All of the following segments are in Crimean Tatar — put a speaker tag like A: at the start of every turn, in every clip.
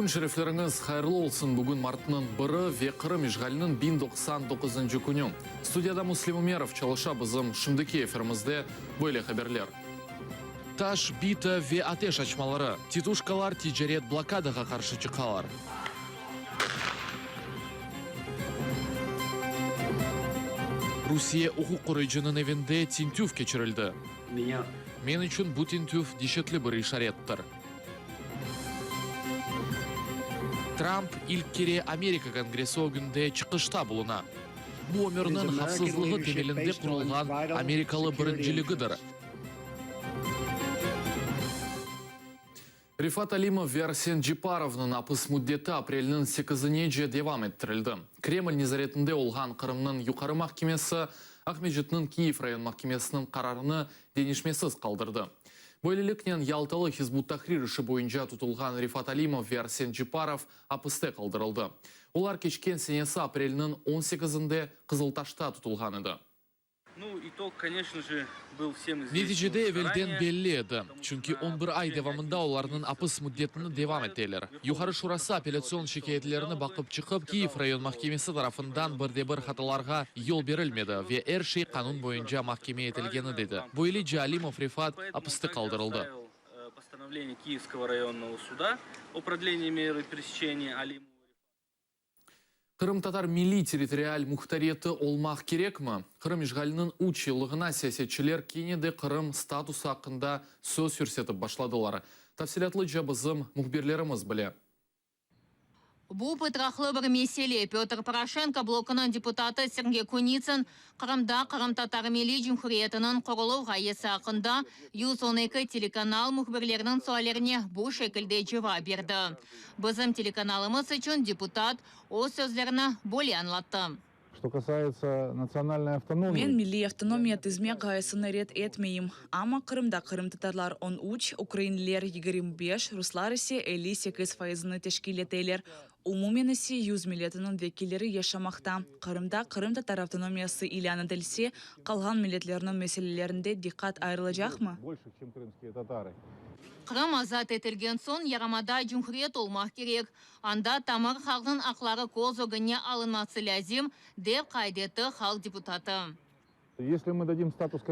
A: Kün şerefleriñiz hayırlı olsun! Bugün martnıñ biri ve Qırım işğaliniñ 1099-ncı künü. Studiyada Müslim Ümerov çalışa, bizim şimdiki efirimizde böyle haberler. Taş, bita ve ateş açmaları, tituşkalar ticaret blokadağa qarşı çıqalar. Rusiye uquq qoruyıcınıñ evinde tintüv keçirildi. Men içün bu tintüv deşetli bir işarettir. Tramp ilk kere Amerika Kongressi ögünde çıqışta buluna. Bu ömürniñ havfsızlığı temelinde qurulğan amerikalı birinciligidir. Refat Alimov ve Arsen Ceparovnıñ apis müddeti aprelniñ sekizinece devam ettirildi. Kreml nezaretinde olğan Qırımnıñ Yuqarı mahkemesi Aqmescitniñ Kiyev rayon mahkemesiniñ qararını deñişmesiz qaldırdı. Böyleliknen, Yaltalı Hizb ut-Tahrir işi boyunca tutulğan Refat Alimov ve Arsen Ceparov apiste qaldırıldı. Olar keçken senesi aprelniñ on sekizinde Qızıltaşta tutulğan edi. Neticede evelden belli edi, çünki on bir ay devamında olarnıñ apis müddetini devam eteler. Yuqarı Şurası apellâtsion şikâyetlerini baqıp çıqıp, Kiyev rayon mahkemesi tarafından bir de bir hatalarğa yol berilmedi ve er şey qanun boyunca mahkeme etilgeni dedi. Böylece Alimov Refat apiste qaldırıldı. Qırımtatar milliy territorial muhtariyeti olmaq kerekmi? Qırım işğaliniñ üç yıllığına siyasetçiler kene de Qırım statusı aqqında söz yürsetip başladılar. Tafsilâtlıca bizim mühbirlerimiz bile.
B: Bu pıtraqlı bir mesele. Pötr Poroşenko blokunıñ deputatı Sergey Kunitsın Qırımda Qırımtatar Milliy Cumhuriyetiniñ quruluv ğayesi aqqında 112 telekanal mühbirleriniñ suallerine bu şekilde cevap berdi. Bizim telekanalımız içün deputat öz sözlerini böyle añlattı.
C: Что касается национальной автономии.
D: Men milliy avtonomiya tizmek ğayesini red etmeyim. Amma Qırımda qırımtatarlar 13, ukrainliler 25, ruslar ise 58 fayızını teşkil eteler. Umumen ise 100 milletiniñ vekilleri yaşamaqta. Qırımda qırımtatar avtonomiyası ilân etilse, qalğan milletlerniñ meselelerinde diqqat ayırılacaqmı?
B: Qırım azat etilgen soñ yarımada cumhuriyet olmaq kerek. Anda tamır halqnıñ aqları köz ögüne alınması lâzim, dep qayd etti halq deputatı.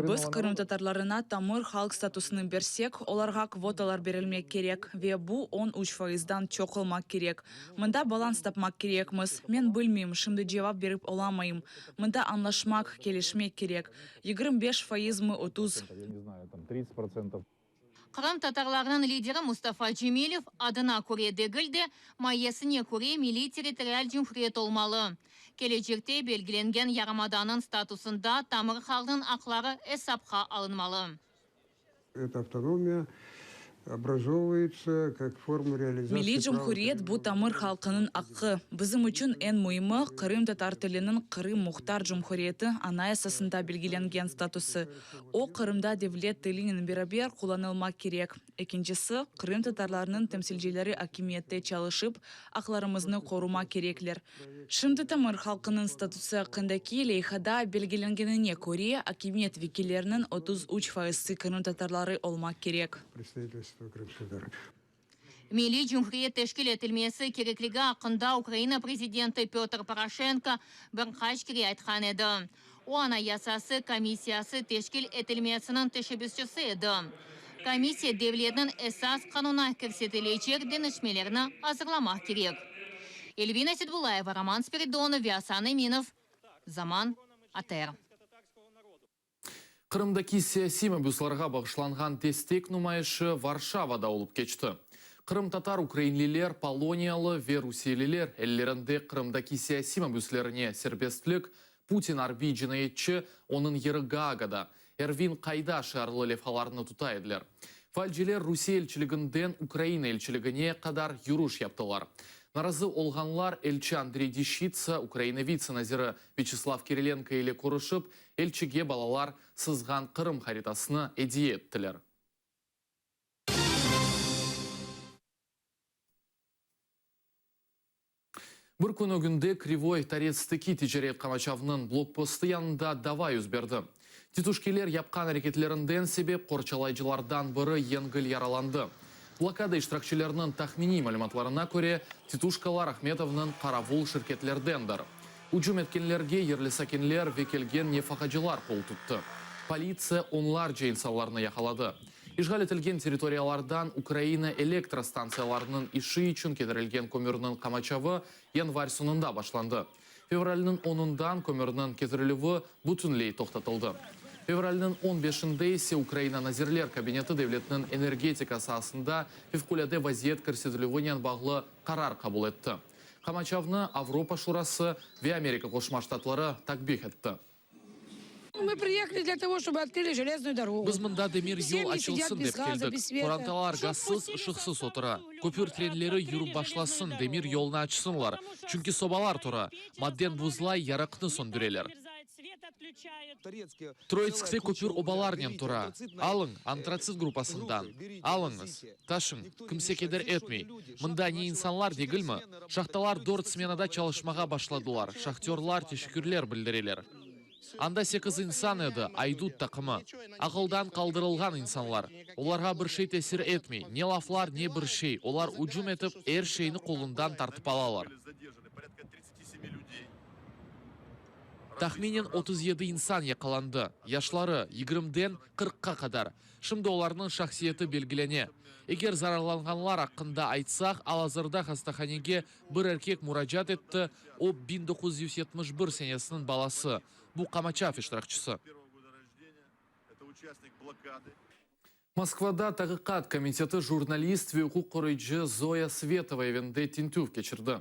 D: Biz qırımtatarlarına tamır halq statusını bersek, olarğa kvotalar berilmek kerek, ve bu 13 fayızdan çoq olmaq kerek. Mında balans tapmaq kerekmiz. Men bilmeyim, şimdi cevap berip olamayım. Mında añlaşmaq, kelişmek kerek. 25 fayızmı, 30.
B: Qırımtatarlarnıñ lideri Mustafa Cemilev, adına köre degil de, mayesine köre milliy-territorial cumhuriyet olmalı. Kelecekte belgilengen yarımadanıñ statusında tamır halqnıñ aqları esapqa alınmalı.
E: Эта автономия образовывается как форма реализации
D: Milliy
E: права
D: cumhuriyet bu
E: коренного
D: tamır
E: народа.
D: halqınıñ aqqı. Bizim içün eñ müimi, qırımtatar tiliniñ Qırım Muhtar Cumhuriyeti Anayasasında belgilengen statusı. O, Qırımda devlet tilinen beraber qullanılmaq kerek. Ekincisi, qırımtatarlarnıñ temsilcileri akimiyette çalışıp, aqlarımıznı qorumaq kerekler. Şimdi tamır halqınıñ statusı aqqındaki leyhada belgilengenine köre, akimiyet vekilleriniñ 33 fayızı qırımtatarları olmaq kerek.
B: Milliy cumhuriyet teşkil etilmesi kerekligi aqqında Ukraina prezidenti Pötr Poroşenko bir qaç kere aytqan edi. O, Anayasası komissiyası teşkil etilmesiniñ teşebbüsçisi edi. Komissiya devletniñ Esas qanunına kirsetilecek deñişmelerni azırlamaq kerek. Elvina Sedbulayeva, Roman Spiridonov ve Asan Eminov, Zaman, ATR.
A: Qırımdaki siyasiy mabüslarğa bağışlanğan destek numayışı Varşavada olıp keçti. Qırımtatar, ukrainliler, poloniyalı ve rusiyeliler ellerinde Qırımdaki siyasiy mabüslerine serbestlik, Putin arbiy cinayetçi, onıñ yeri Gaagada, Ervin qayda şiarlı levhalarnı tuta ediler. Faalciler Rusiye elçiliginden Ukraina elçiligine qadar yürüş yaptılar. Narazı olğanlar elçi Andrey Deşçitsa, Ukraina vitse naziri Vyaçeslav Kirilenko ile körüşip, Elçige balalar sızğan Qırım haritasını ediye ettiler. Bir kün ögünde Krivoy Toretsteki ticaret qamaçavınıñ blokpostı yanında dava yüz berdi. Tituşkiler yapqan areketlerinden sebep qorçalayıcılardan biri yengil yaralandı. Blokada iştirakçileriniñ tahminiy malümatlarına köre, tituşkalar Ahmetovnıñ qaravul şirketlerdendir. Ücüm etkenlerge yerli sakinler ve kelgen nefaqacılar qol tuttı. Politsiya onlarca insanlarnı yaqaladı. İşğal etilgen territoriyalardan Ukraina elektrostantsiyalarınıñ işi içün ketirilgen kömürniñ qamaçavı yanvar soñunda başlandı. Fevralniñ onundan kömürniñ ketirilüvi bütünley toqtatıldı. Fevralniñ on beşinde ise Ukraina Nazirler Kabineti devletniñ energetika saasında fevqulâde vaziyet kirsetilüvinen bağlı qarar qabul etti. Qamaçavnı Avropa Şurası ve Amerika Qoşma Ştatları takbih etti. Biz mında demir yol açılsın dep keldik. Qorantalar gazsız, ışıqsız otura. Köpür trenleri yürip başlasın, demir yolnı açsınlar. Çünki sobalar tura. Maden buzlay, yarıqnı söndüreler. Troitskte köpür obalarnen tura. Alıñ, antratsit gruppasından. Alıñız. Taşıñ, kimse keder etmey. Mında ne insanlar degilmi? Şahtalar dört smenada çalışmağa başladılar, şahtörlar teşekkürler bildireler. Anda sekiz insan edi, aydut taqımı. Aqıldan qaldırılğan insanlar. Olarğa bir şey tesir etmey, ne laflar, ne bir şey, olar ücüm etip, er şeyni qolundan tartıp alalar. Tahminen 37 insan yaqalandı, yaşları, yigirmiden qırqqa qadar. Şimdi olarnıñ şahsiyeti belgilene. Eger zararlanğanlar aqqında aytsaq, al-azırda hastahanege bir erkek muracaat etti, o, 1971 senesiniñ balası, bu qamaçav iştirakçisi. Moskvada Taqiqat komiteti jurnalist ve uquq qoruyıcı Zoya Svetova evinde tintüv keçirdi.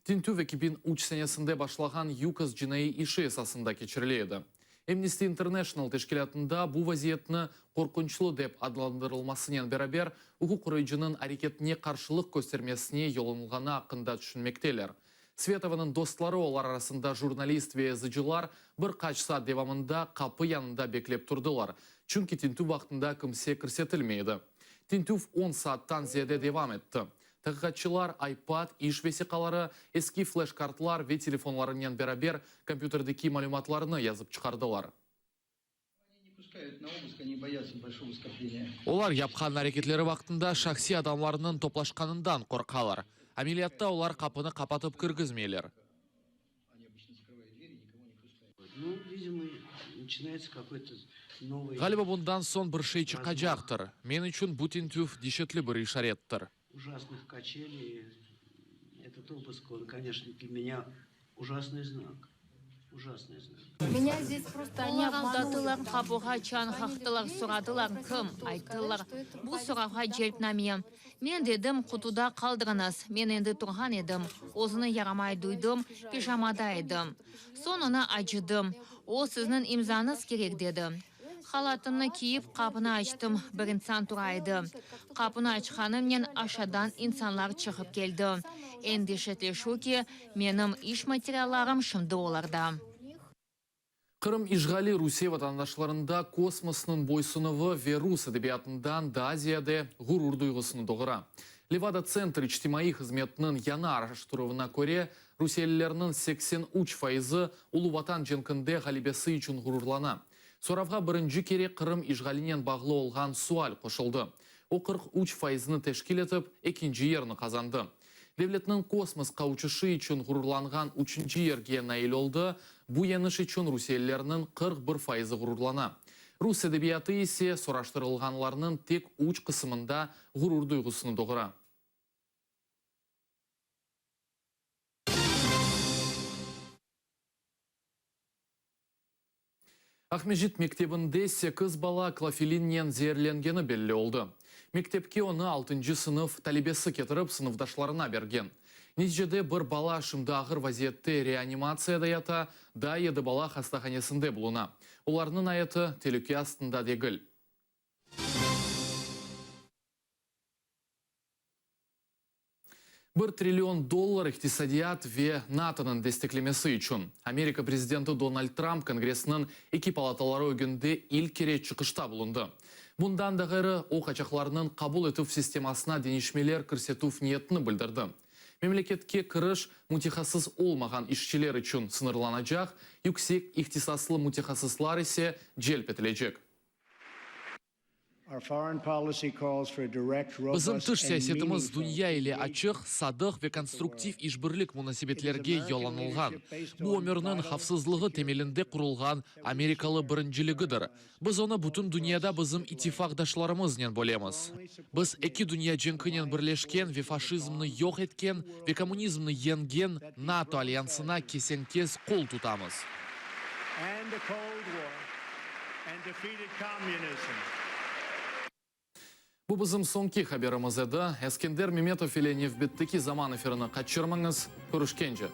A: Tintüv 2003 senesinde başlağan YUKOS cinaiy işi esasında keçirile edi. Amnesty International teşkilâtında bu vaziyetni qorqunçlı dep adlandırılmasınen beraber, uquq qoruyıcınıñ areketine qarşılıq köstermesine yollanılğanı aqqında tüşünmekteler. Svetovanıñ dostları, olar arasında jurnalist ve yazıcılar, bir qaç saat devamında qapı yanında beklep turdılar, çünki tintüv vaqtında kimse kirsetilmey edi. Tintüv on saattan ziyade devam etti. Taqiqatçılar iPad, iş vesiqaları, eski fleş-kartlar ve telefonlarınen beraber kompyuterdeki malümatlarnı yazıp çıqardılar. Olar yapqan areketleri vaqtında şahsiy adamlarnıñ toplaşqanından qorqalar. Ameliyatta olar qapını qapatıp kirgizmeyler. Ğaliba bundan soñ bir şey çıqacaqtır. Men içün bu tintüv deşetli bir işarettir.
B: Olar aldattılar, qapuğa çañ qaqtılar, soradılar, kim? Ayttılar, bu soravğa celpname. Men dedim, qutuda qaldırıñız. Men endi turğan edim, özüni yaramay duydım, pijamada edim. Soñ oña acıdım. O, sizniñ imzañız kerek, dedi. Halatımnı kiyip, qapını açtım, bir insan tura edi. Qapını açqanımnen aşadan insanlar çıqıp keldi. Eñ deşetli şu ki, menim iş materiallarım şimdi olarda.
A: Qırım işğali Rusiye vatandaşlarında kosmosnıñ boysunuvı ve rus edebiyatından daa ziyade ğurur duyğusını doğura. Levada-tsentr içtimaiy hızmetiniñ yañı araştıruvına köre, rusiyelilerniñ 83 faizi Ulu Vatan cenkinde ğalebesi içün ğururlana. Soravğa birinci kere Qırım işğalinen bağlı olğan sual qoşuldı. O 43 faizini teşkil etip, ekinci yerni qazandı. Devletniñ kosmosqa uçuşı içün ğururlanğan üçünci yerge nail oldı, bu yeñiş içün rusiyelilerniñ 41 faizi ğururlana. Rus edebiyatı ise soraştırılğanlarnıñ tek üç qısımında ğurur duyğusını doğura. Aqmescit mektebinde sekiz bala klofilinnen zeerlengeni belli oldı. Mektepke onı altıncı sınıf talebesi ketirip sınıfdaşlarına bergen. Neticede bir bala şimdi ağır vaziyette reanimatsiyada yata, daa yedi bala hastahanesinde buluna. Olarnıñ ayatı telüke astında degil. Bir trillion dollar iqtisadiyat ve NATOnıñ desteklemesi içün. Amerika prezidenti Donald Trump Kongressniñ eki palataları ögünde ilk kere çıqışta bulundı. Bundan da ğayrı, o, qaçaqlarnıñ qabul etüv sistemasına deñişmeler kirsetüv niyetini bildirdi. Memleketke kiriş mütehassıs olmağan işçiler içün sıñırlanacaq, yüksek ihtisaslı mütehassıslar ise celp etilecek. Bizim tış siyasetimiz dünya ile açıq, sadıq ve konstruktiv işbirlik munasebetlerge yollanılğan. Bu ömürniñ havfsızlığı temelinde qurulğan amerikalı birinciligidir. Biz onı bütün dünyada bizim ittifaqdaşlarımıznen bölemiz. Biz eki dünya cenkinen birleşken ve faşizmni yoq etken ve kommunizmni yeñgen NATO alyansına kesen-kes qol tutamız. Bu bizim soñki haberimiz edi. Eskender Memetov ile nevbetteki zaman efirini qaçırmañız. Körüşkence!